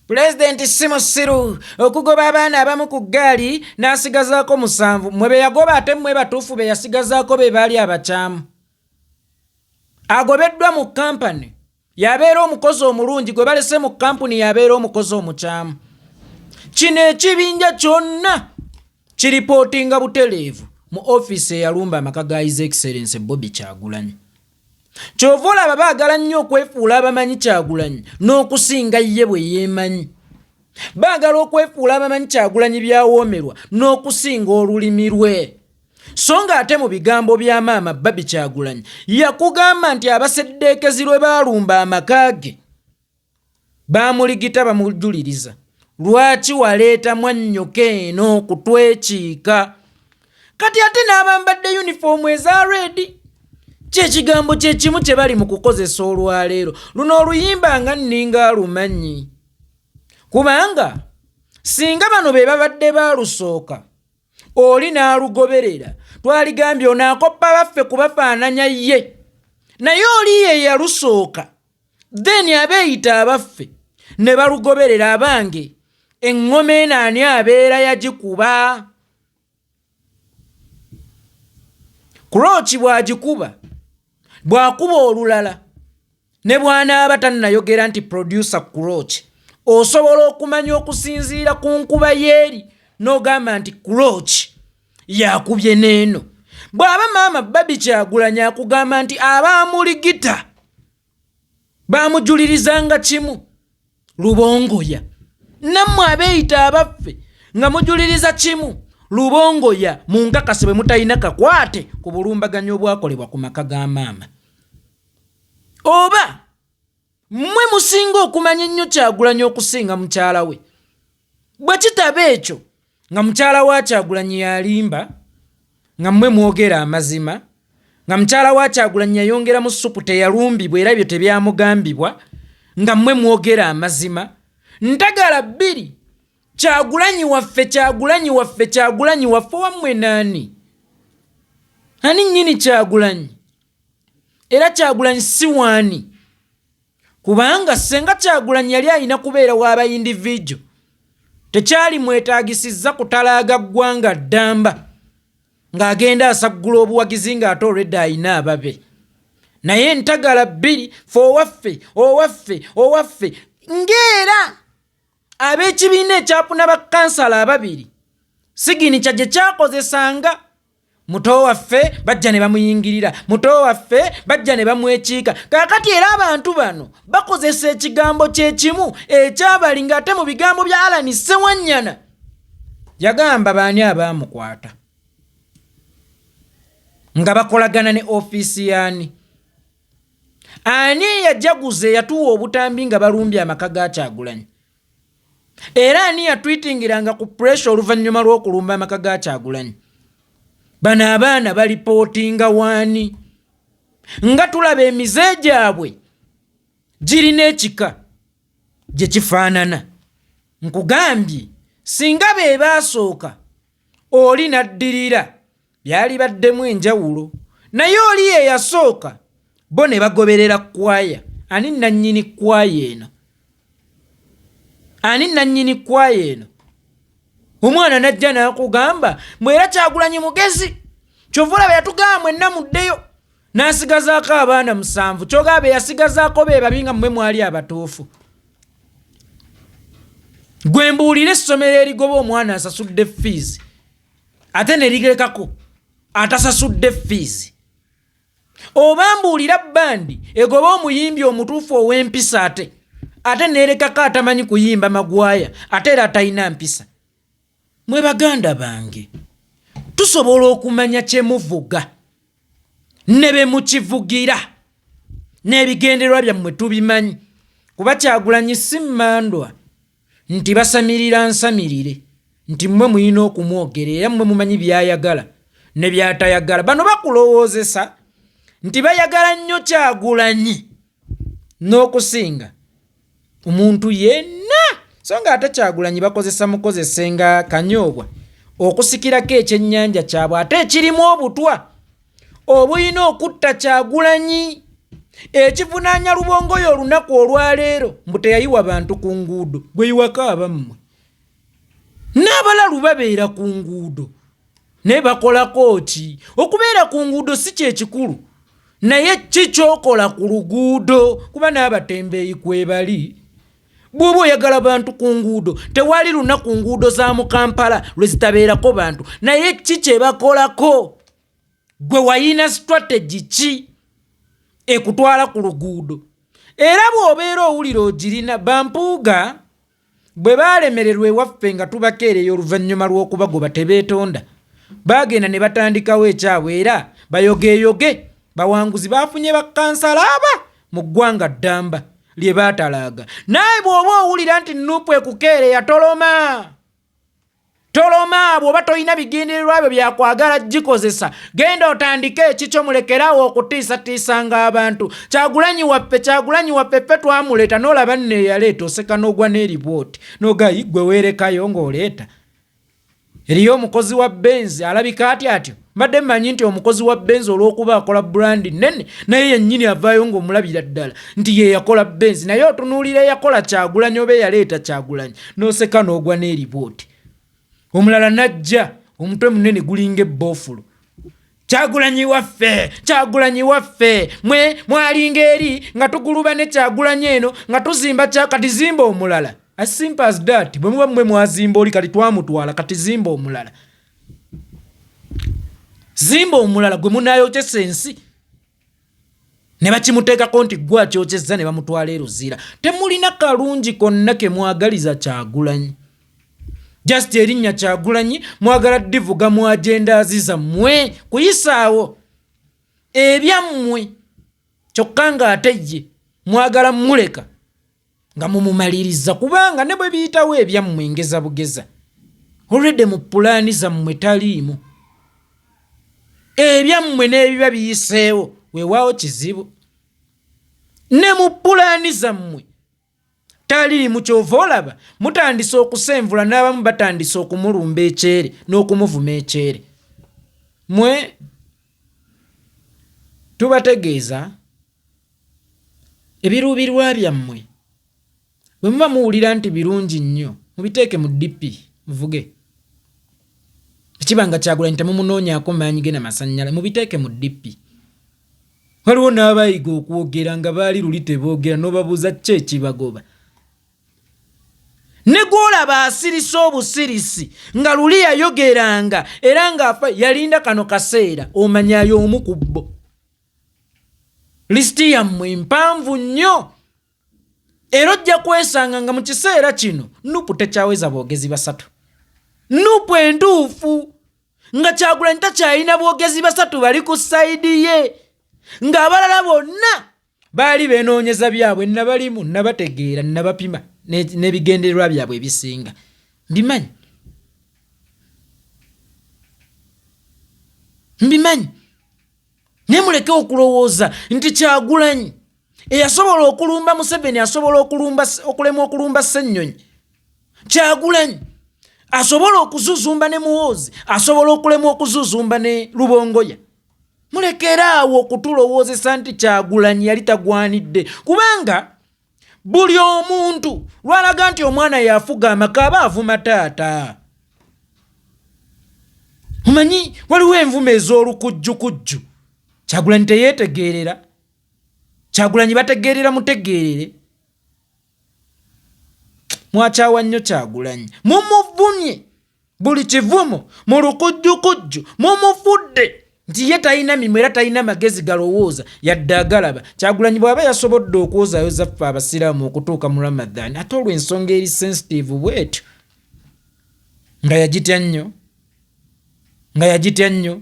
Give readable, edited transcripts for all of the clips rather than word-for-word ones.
Pulezidenti si musiru okugoba abaana abamu ku ggaali n'asigazaako 7. Mmwe be yagoba ate mmwe batuufu be yasigazaako be baali abakyamu. Agobeddwa mu kampani yabeera omukozi omulungi, gwe balese mu kampuni yabeera omukozi omukyamu. Kino ekibinja kyonna kiripootinga butereevu mu ofiisi eyalumba amaka ga His Excellency Bobi Kyagulanyi. Ky'ova olaba baagala nnyo okwefuula abamanyi Kyagulanyi n'okusinga ye bwe yeemanyi. Baagala okwefuula abamanyi Kyagulanyi by'awoomerwa n'okusinga olulimi lwe. So ng'ate mu bigambo bya maama Barbie Kyagulanyi yakugamba nti abaseddeekezi lwe baalumba amaka ge baamuligita bamujuliriza lwaki waleeta mwannyoko eno kutwekiika. Kati ate n'abambadde yunifoomu eza reedi kyekigambo kyekimu kye bali mu kukozesa olwaleero. Luno oluyimba nga nninga alumanyi, kubanga singa bano be babadde baalusooka oli n'alugoberera twaligambye ono akoppa baffe kubafaananya ye, naye oli ye yalusooka then abeeyita abaffe ne balugoberera. Abange, eŋŋoma eno ani abeera yagikuba? Kuroki bw'agikuba, bw'akuba olulala ne bw'anaaba tannayogera nti producer Kuroki, osobola okumanya okusinziira ku nkuba y'eri n'ogamba nti Kuroki yakubye n'eno. Bw'aba maama Barbie Kyagulanyi akugamba nti abaamuligita baamujulirizanga kimu Lubongoya, nammwe abeeyita abaffe nga mujuliriza kimu Lubongoya, mu nkakase bwe mutalina kakwate ku bulumbaganyi obwakolebwa ku maka ga maama. Oba mmwe musinga okumanya ennyo Kyagulanyi okusinga mukyala we. Bwe kitaba ekyo nga mukyala wa Kyagulanyi yalimba, nga mmwe mwogera amazima, nga mukyala wa Kyagulanyi yayongeramu ssupu teyalumbibwa era ebyo tebyamugambibwa, nga mmwe mwogera amazima. Ntagala bbiri, Kyagulanyi waffe, Kyagulanyi waffe, Kyagulanyi waffe, wammwe naani? Ani nnyini Kyagulanyi? Era Kyagulanyi si waani? Kubanga ssenga Kyagulanyi yali alina kubeera w'aba individual, tekyali mwetaagisizza kutalaaga ggwanga ddamba ng'agenda asaggula obuwagizi ng'ate already alina ababe. Naye entagala bbiri, fe owaffe, owaffe, owaffe, ng'era ab'ekibiina ekyafuna bakkansala ababiri siginikya gye kyakozesanga muto waffe bajja ne bamuyingirira, muto waffe bajja ne bamwekiika. Kaakati era abantu bano bakozesa ekigambo kye kimu ekyabali ng'ate mu bigambo bya Allan Ssewanyana yagamba baani abaamukwata nga bakolagana ne ofiisi yaani? Ani eyajaguza eyatuwa obutambi nga balumbye amaka ga Kyagulanyi? Era ani yatwitingiranga ku pressure oluvannyuma lw'okulumba amaka ga Kyagulanyi? Bano abaana balipootinga waani? Nga tulaba emize gyabwe girina ekika gye kifaanana. Nkugambye singa be baasooka oli n'addirira byalibaddemu enjawulo, naye oli ye yasooka bo ne bagoberera kkwaya. Ani nnannyini kkwaya eno? Ani nnannyini kkwaya eno? Omwana n'ajja n'akugamba mbu era Kyagulanyi mugezi, kyova olaba yatugamba mwenna muddeyo, n'asigazaako abaana 7. Kyogamba be yasigazaako be babi nga mmwe mwali abatuufu. Gwe mbuulira essomero erigoba omwana asasudde fiizi ate ne lirekako atasasudde fiizi, oba mbuulira bbandi egoba omuyimbi omutuufu ow'empisa ate neerekako atamanyi kuyimba magwaya ate era atalina mpisa. Mwe baganda bange tusobola okumanya kye muvuga ne be mukivugira n'ebigendererwa byammwe tubimanyi, kuba Kyagulanyi si mmandwa nti basamirira nsamirire nti mmwe mulina okumwogera era mmwe mumanyi by'ayagala ne by'atayagala. Bano bakulowoozesa nti bayagala nnyo Kyagulanyi n'okusinga omuntu yenna, so ng'ate Kyagulanyi bakozesa mukozese nga kanyoobwa okusikirako ekyennyanja kyabwe ate ekirimu obutwa obulina okutta Kyagulanyi. Ekivunaanya Lubongoya olunaku olwaleero mbu teyayiwa bantu ku nguudo, gwe yiwako abammwe. N'abalalu babeera ku nguudo naye bakolako ki? Okubeera ku nguudo si kye kikulu, naye ki ky'okola ku luguudo, kuba n'abatembeeyi kwebali. Bw'oba oyagala bantu ku nguudo, tewali lunaku nguudo za mu Kampala lwe zitabeerako bantu, naye ki kye bakolako? Gwe wayina strategy ki ekutwala ku luguudo? Era bw'obeera owulira ogirina, bampuuga bwe baalemererwa ewaffe nga tubakeereya oluvannyuma lw'okubagoba tebeetonda, baagenda ne batandikawo ekyabwe era bayogeeyoge bawanguzi baafunye bakkansala aba mu ggwanga ddamba lye baatalaaga. Naawe bw'oba owulira nti Nup ekukeereya toloma. Toloma bw'oba tolina bigendererwa byo bya kwagala gikozesa, genda otandike ekikyo mulekerawo okutiisatiisanga abantu. Kyagulanyi waffe, Kyagulanyi waffe ffe twamuleeta n'olaba nno eyaleeta oseka n'ogwa n'eripooti n'ogayi ggwe weerekayo ng'oleeta. Eriyo omukozi wa Benz alabika atya atyo? Mbadde mmanyi nti omukozi wa Benz olw'okuba akola brand nnene naye yennyini avaayo ng'omulabira ddala nti ye yakola Benz, naye otunuulira eyakola Kyagulanyi oba eyaleeta Kyagulanyi n'oseka n'ogwa n'eripooti. Omulala n'ajja omutwe munene gulinga ebboofulu. Kyagulanyi waffe, Kyagulanyi waffe, mwe mwalinga eri nga tuguluba ne Kyagulanyi eno nga tuzimba kya kati zimba omulala. As simple as that. Bwe muba mmwe mwazimba oli kati twamutwala kati zimba omulala. Zimba omulala gwe munaayokyesa ensi. Ne bakimuteekako nti gwe akyokyezza ne bamutwala e Luzira. Temulina kalungi konna ke mwagaliza Kyagulanyi. Just erinnya Kyagulanyi mwagala divuga mu agendas zammwe kuyisaawo ebyammwe kyokka ng'ate ye mwagala muleka nga mumumaliriza kubanga ne bwe biyitawo ebyammwe ngeza bugeza already mu pulaani zammwe taliimu ebyammwe n'ebiba biyiseewo weewaawo kizibu ne mu pulaani zammwe taliimu kyova olaba mutandise okusenvula n'abamu batandise okumulumba ekyere n'okumuvuma ekyere mwe tubategeeza Ebiruubirirwa byammwe bwe muba muwulira nti birungi nnyo, mubiteeke mu DP muvuge. Ekiba nga Kyagulanyi temumunoonyaako maanyi ge na masannyalaze, mubiteeke mu DP. Waliwo n'abayiga okwogera nga baali luli teboogera n'obabuuza ki ekibagoba. Ne gw'olaba asirise obusirisi nga luli yayogeranga era ng'afa yalinda kano kaseera omanya y'omu ku bo. Lisiti yammwe mpanvu nnyo era ojja kwesanga nga mu kiseera kino Nupu tekyaweza boogezi basatu. Nupu entuufu nga Kyagulanyi takyalina boogezi basatu bali ku sayidi ye ng'abalala bonna baali benoonyeza byabwe. Nabalimu, nabategeera, nabapima n'ebigendererwa byabwe ebisinga mbimanyi, mbimanyi. Naye muleke okulowooza nti Kyagulanyi eyasobola okulumba Museveni asobola okulemwa okulumba Ssennyonyi. Kyagulanyi asobola okuzuzumba ne Muhoozi, asobola okulemwa okuzuzumba ne Lubongoya. Mulekere awo okutulowoozesa nti Kyagulanyi yali tagwanidde, kubanga buli omuntu lwalaga nti omwana yafuga amaka aba avuma taata. Omanyi waliwo envuma ez'olukujjukujju. Kyagulanyi teyeetegeerera, Kyagulanyi bategeerera mutegeerere. Mwakyawa nnyo Kyagulanyi, mumuvumye buli kivumo mu lukujjukujju, mumufudde nti ye talina mimwa era talina magezi galowooza yadde agalaba. Kyagulanyi bw'aba yasobodde okwozayoza ffe Abasiraamu okutuuka mu Ramadhan, ate olwo ensonga eri sensitive bw'etyo nga yagitya nnyo, nga yagitya nnyo.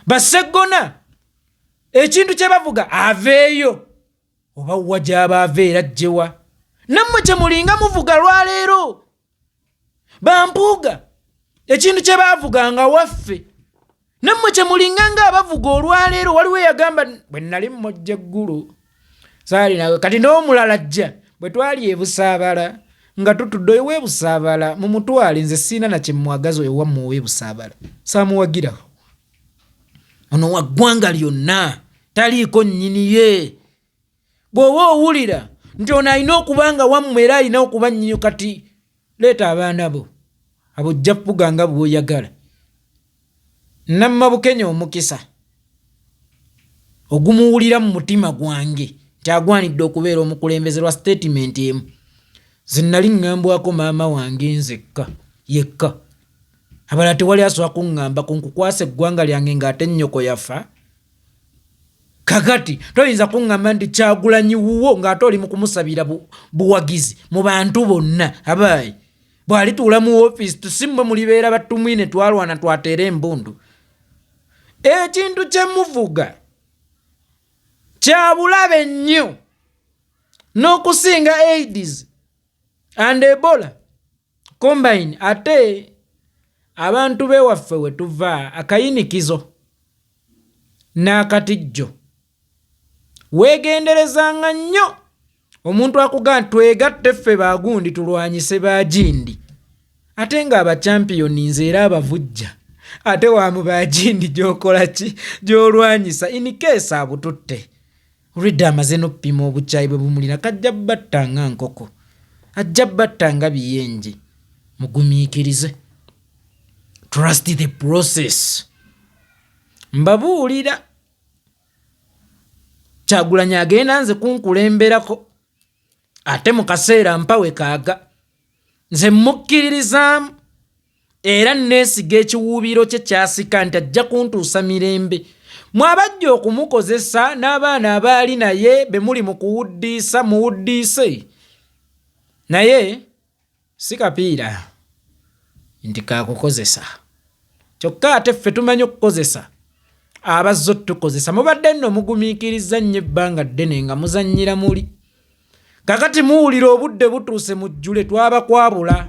Basseggona ekintu kye bavuga aveeyo oba wa gy'aba ava era ajjewa. Nammwe kye mulinga muvuga lwaleero. Bampuuga ekintu kye baavuganga waffe nammwe kye mulinga nga abavuga olwaleero. Waliwo eyagamba bwe nnali mmojja eggulu saali nawe, kati n'omulala ajja bwe twali e Busaabala nga tutudde oyo w'e Busaabala mumutwale, nze sirina na kye mmwagaza oyo wammwe ow'e Busaabala saamuwagirawo, ono wa ggwanga lyonna. Taliiko nnyini ye. Bw'oba owulira nti ono alina okuba nga wammwe era alina okuba nnyini, kati leeta abaana bo abo, ojja kufuga nga bw'oyagala. Namma Bukenya omukisa ogumuwulira mu mutima gwange nti agwanidde okubeera omukulembeze lwa sitatimenti emu ze nali ŋŋambwako maama wange nzekka yekka. Abalala tewali asobola kuŋŋambako nkukwasa eggwanga lyange ng'ate nnyoko yafa. Kakati toyinza kuŋŋamba nti Kyagulanyi wuwo ng'ate oli mu kumusabira buwagizi mu bantu bonna. Abaayi bw'alituula mu ofiisi tusimmwe mulibeera batumwine twalwana twateera embundu. Ekintu kye muvuga kya bulabe nnyo n'okusinga AIDS and Ebola combine. Ate abantu b'ewaffe we tuva akayinikizo n'akatijjo, weegenderezanga nnyo omuntu akugamba twegatte ffe bagundi tulwanyise bagindi, ate nga abachampiyoni nze era abavujja, ate wamu bagindi gy'okola ki gy'olwanyisa in case abututte olwedde amaze n'okupima obukyayi bwe bumulina, kajja batta nga nkoko, ajja batta nga biyenje. Mugumiikirize, trust the process. Mbabuulira, Kyagulanyi agenda nze kunkulemberako, ate mu kaseera mpawe kaaga nze mukkiririzaamu era neesiga ekiwuubiro kye kyasika nti ajja kuntuusa mirembe. Mwabajja okumukozesa n'abaana abaali naye be muli mu kuwuddiisa, muwuddiise naye si kapiira nti kakukozesa. Kyokka ate ffe tumanyi okukozesa abazze otukozesa. Mubadde nno mugumiikirizza nnyo ebbanga ddene nga muzannyira muli, kakati muwulira obudde butuuse mujjule. Twabakwabula.